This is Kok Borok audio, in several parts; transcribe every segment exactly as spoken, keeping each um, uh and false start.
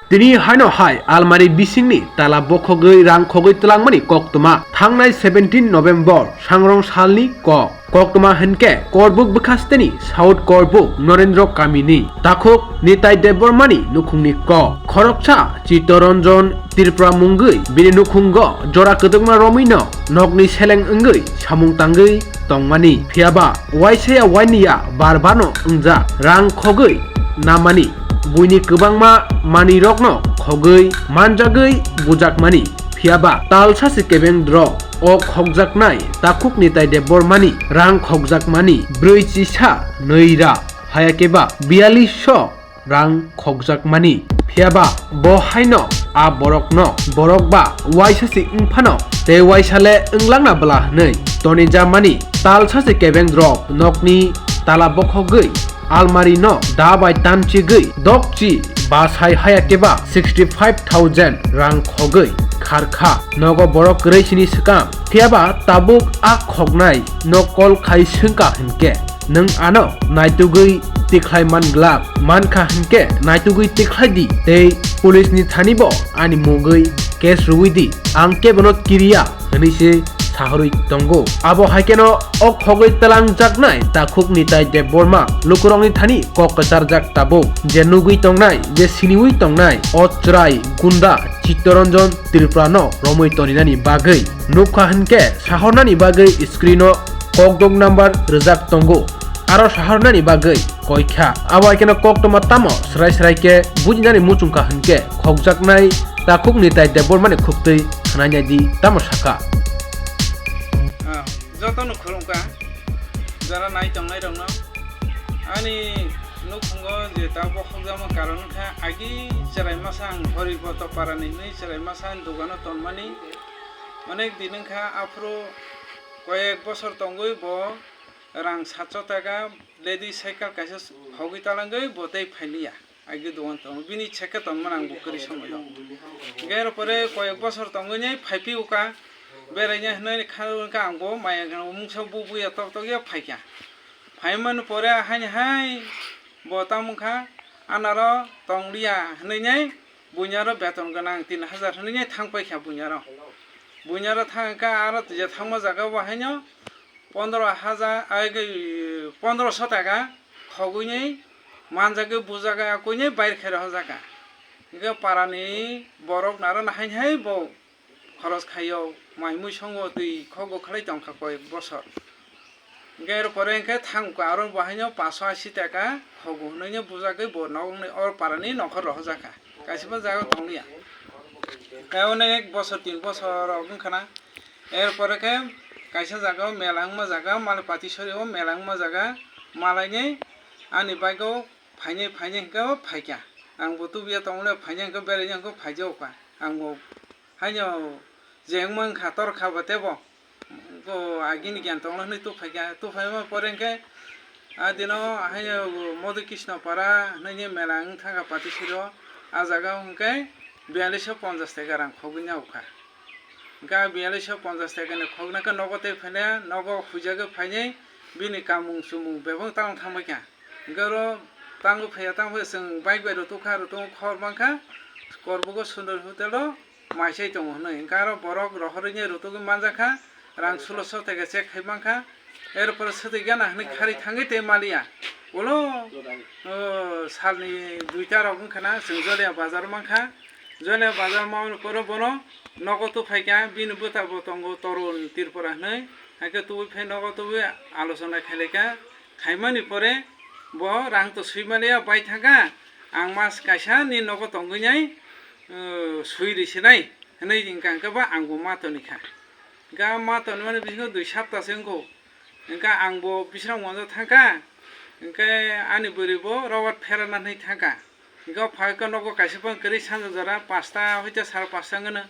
Tini haino hai almari bisingni tala bokhogwi rang khogwi twlangmani koktwma. Thangnai seventeen November sangrong salni kok. Koktwma hinkhe korbuk bwkhasteni South Korbuk Norendro kamini takhuk Nitai Debbarmani nukhungni kok. Khoroksa Chittoranjan Tripura mungwi bini nukhungo jora kwdwkma romwino nokni seleng wngwi samung tangwi tongmani. Phiyaba waisaya wainiya bar barno wngjak rang khogwi namani. Buini kwbangma manwirokno khogwi manjagwi bujakmani. Phiyaba talsa se kebeng drop o khokjaknai takhuk Nitai Debbarmani rang khokjakmani brwi chisa nwi ra, hayakeba biyalish so rang khokjakmani. Phiyaba bo haino a borokno borok ba waisa se wngphano tei waisa le wnglangna bwla hwnwi tonijamani talsa se kebeng drop nokni tala bokhogwi almari no da bai tanchigwi dokchi ba sai hayakeba sixty five thousand rang khogwi kharkha. Nogo borok kwrwi sini swkang. Phiyaba tabuk a khoknai no call khai swngkha hinkhe nwng ano naitugwi tikhlai man glak, mankha hinkhe naitugwi tikhlai di tei police ni thani bo ani mungwi case rwwi di, ang kebono kiriya hwnwi se sahorwi tongo. Abo hai kheno o khogwi twlangjaknai takhuk Nitai Debbarma lukurokni thani kok kwcharjak tabuk je nugwi tongnai, je siniwi tongnai o chwrai gunda Chittoranjan Tripura no romwi toninani bagwi nukha hinkhe sahornani bagwi screen o kokdok number rwjak tongo. Aro sahornani bagwi koikha. Abo hai kheno koktwma tamo srai srai khe bujinani muchungkha hinkhe khokjaknai takhuk Nitai Debbarmani khuktwi khwnainai di tamo sakha. Ah, jotono khulumkha, jara nai tongnairokno. Ani nukhungo je ta bokhokjakma karon wngkha, agi chwrai masa ang Horipoto parani hwnwi chwrai masa ani dogano tonmani. Onek din wngkha, aphuru koyek bosor tongwi bo rang satso taka lady cycle kaisa khogwi talangwi bo tei phailiya. Agi dogan tongo. Bini seke tongmani ang bo kwrwi somoi o. Hingke er pore koyek bosor tongwi nai phai phi uka. Berai nai hwnwi kha wngkha ang bo maya gana mungsa bubuya tok tok ya phaikha. Phaimani pore haini hai bo tamo wngkha anaro tongliya hwnwi nai buini aro beton gwnang tin hajar hwnwi nai thang paikha buini aro. Buini aro thang kha aro tija thangma jaga bo haino pondro hajar, ai, pondroso taka khogwini manjagwi bujagwi akwini bair khe rohorjaka. Hingke parani borok naro nahai hai bo khoros khaio, mai mui songo twi khogo khlai tongkha koyek bosor. Hingke er pore hingke thangkha aro bo haino paso asi taka khogo hwnwi bujagwi bo nokni or parani nokhor rohorjaka. Kaisa bo jaga tongliya. Tei onek bosor tin bosor rok wngkhana. Er pore khe kaisa jaga o mela wngma jaga, Malpati sori o mela wngma jaga, malainai ani bike o phainai phainai hwnkhe o phaikha. Ang bo tubuya tongmani phainai hwnkhe beraina hwnkhe phaijakha. Ang bo haino je wngma wngkha torkha bo tebo. Bo agini giyan tongla hwnwi tuphaikha. Tuphaima pore hwnkhe a dino haino Modhu Krishna para hwnwi mela wng thangkha Patisiri o. A jaga o hwnkhe biyalish o ponchash taka rang khogwi nai kha. Hwnkhe a biyalish o ponchash taka ni khogna khe nogo tei phainai, nogo huijagwi phainai bini kamung chumung bebak talang thangbai kha. Hwnkhe oro tangwi phaiya, tangwi phaiya chwng bike bai rwtwkha, rwtwkha khor mankha, Korbugo Sundor Hotel o maisai tongo hwnwi. Hwnkhe aro borok rohorwi nai rwtwgwi manjakha, rang suloso taka check khai mankha, er pore swtwi gana hwnwi kharwi thangwi tei maliya. Ulo, o, salni duita rok wngkhana chwng Jolia bazar mankha. Jolia bazar mani pore bono nogo tubuphaikha, bini bwta bo tongo Torun Tripura hwnwi. Haikhe tubui phai nogo tubui alochona khailaikha. Khaimani pore bo rang to swi maliya, bai thangkha, ang mas kaisa ni nogo tongwi nai, o, swi rwi sinai hwnwi hwnkha, hwnkhe bo ang bo ma tonikha. Hwnkhe ma tonimani bisingo dui sapta se wngkho. Hwnkhe ang bo bisrang monjo thangkha, hwnkhe ani bwrwi bo Robert pherana hwnwi thangkha. Hwnkhe o phaikhe nogo kaisa phang kwrwi sanja jora pasta hoite sara pasta wngkhe no.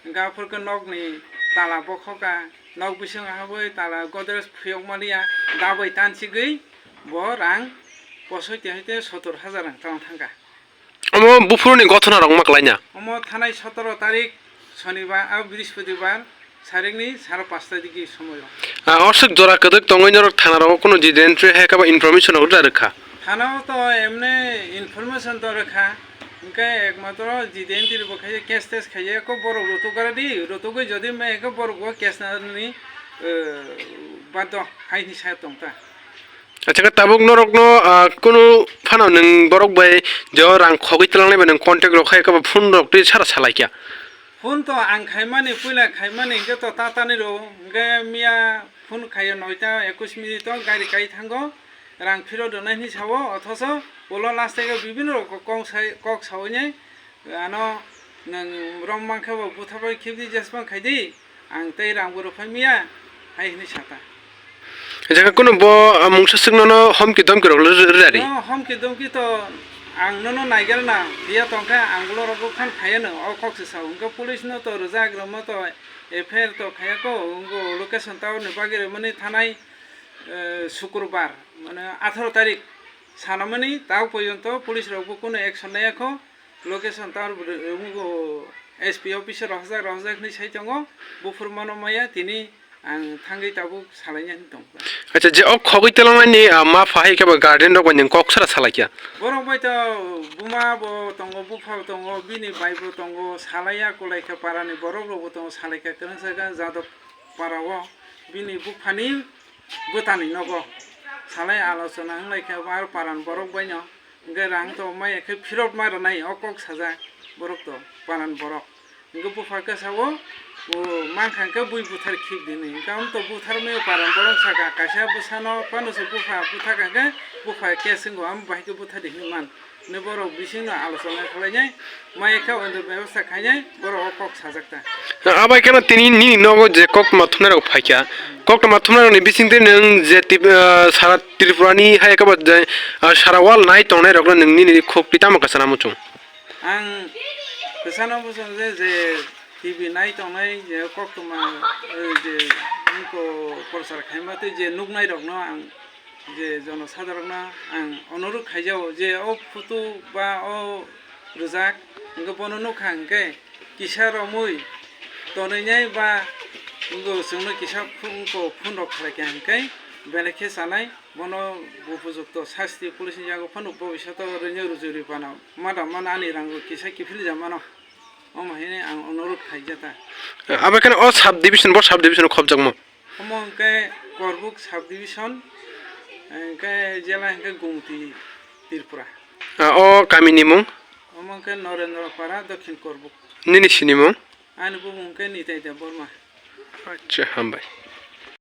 Hwnkhe aphuru khe nokni tala bokhokha, nok bisingo habwi tala Godrej phiyok maliya, dabai tansigwi bo rang posoiti hoite sotor hajar rang tang thangkha. Omo buphuruni gothona rok ma kwlaina? Omo thanai sotoro tarik Sonibar, ah, Brihospatibar, sarikni sara pasta digi somoio. Ah, oswk jora kwdwk tongwi norok thana rogo kunu jidentry hai khe ba information rok da rwkha? Thana o to emne information to rwkha, Hwnkhe ekmatro Jitendra bo khaiye case test khaiye, ko borok rotokgra di, rotogwi jodi mai khe borok bo case nani, eh, baddo hai hwnwi sa tong ta. Acha, khe tabuk norokno, ah, kunu phano nwng borok bai je o rang khogwi twlangnai bai nwng contact rok khai, eko phone rok twi sara salai kha? Phone to ang khaimani, puila khaimani, hwnkhe to tatani rw, hwnkhe miya phone khaiyo noita ekush minute o gari kai thango, rang phirot rwnai hwnwi sao, othoso ulo last o bibino rok kok sai, kok saui nai, ano nwng rom mankhe bo butharbai khibidi jesbang khaidi, ang tei rang bo rwphai miya, hai hwnwi sata. Jaka kunu bo, ah, mungsa swknono homki domki rok rw-, rw-, rwjari? No, homki domki to ang nono naigelna, phiya tongkhe ang ulo rokbo phan phaiya no, o kok se sao. Hwnkhe police no to rwjak, rwma to F I R to khaiya ko, wngbo location tower ni bagwi rwmani thanai, eh, Sukurbar, mane atharo tarik sanamani tao porjonto police rokbo kunu action naiya kho. Location tower bo rw-, wngbo S P office rohorjak, rohorjak hwnwi sai tongo. Buphuru mano maya tini ang thangwi tabuk salaina hwnwi tongkha. Acha, je o khogwi twlangnani, ah, ma pha hai khe bo guardian rok bai nwng kok sara salai kha? Borok bai to buma bo tongo, bupha bo tongo, bini bai bo tongo, salaiya kwlai kha, parani borok rok bo tongo, salai kha kwrwngsa kha Jadok para o bini buphani bwtani nogo. Salai alochona wng lai kha aro parani borok bai no. Hwnkhe rang to maya khe phirot ma rwnai, o kok sajak borok to, paran borok. Hwnkhe bupha khe sao, o mankha hwnkhe bui buthar khibidi hwnwi. Hwnkhe omo to buthar maya paran borok saka, kaisa bwsano phano se bupha buthar kha hwnkhe bupha case wngo, amo bahai khe buthar di hwnwi man. Hwnwi borok bisingno alochona khlainai, maya khe ondo bebostha khainai, borok o kok sajak ta. Abai kheno tini nini nogo je koktwma thumnairok phaikha, koktwma thumnairokni bisingtwi nwng je tip-, ah, sara Tripurani hai khe bo je, ah, sara wal nai tongnairokno nwng nini khukti tamo kwchana muchung? Ang kwchana muchung je, je T V nai tongnai je koktwma, eh, je nokho prochar khaima twi je nuknairokno ang je jonosadharokno ang onurodh khaijao je o photo ba o rwjak hwnkhe bono nukha hwnkhe kisa romwi tonwinai ba wngkha chwngno kisa phone, wngkha phone rok khlaikha hwnkhe belai khe chanai bono upojukto sasti police ni yago phano bobiswato rwino rwjwk rwi phano mada mano ani rango kisa kiphilwi ja mano. Omo hinwi ang onurodh khaijata. Abo kheno o sub division, bo sub division khobjakma. Omo hwnkhe Korbuk sub division, hwnkhe jela hwnkhe Gumti Tripura. Ah, o kami ni mung? Omo hwnkhe Norendra Para, Dokhin Korbuk. Nini sinimung? Ani bumung hwnkhe Nitai Debbarma. Acha, hambai.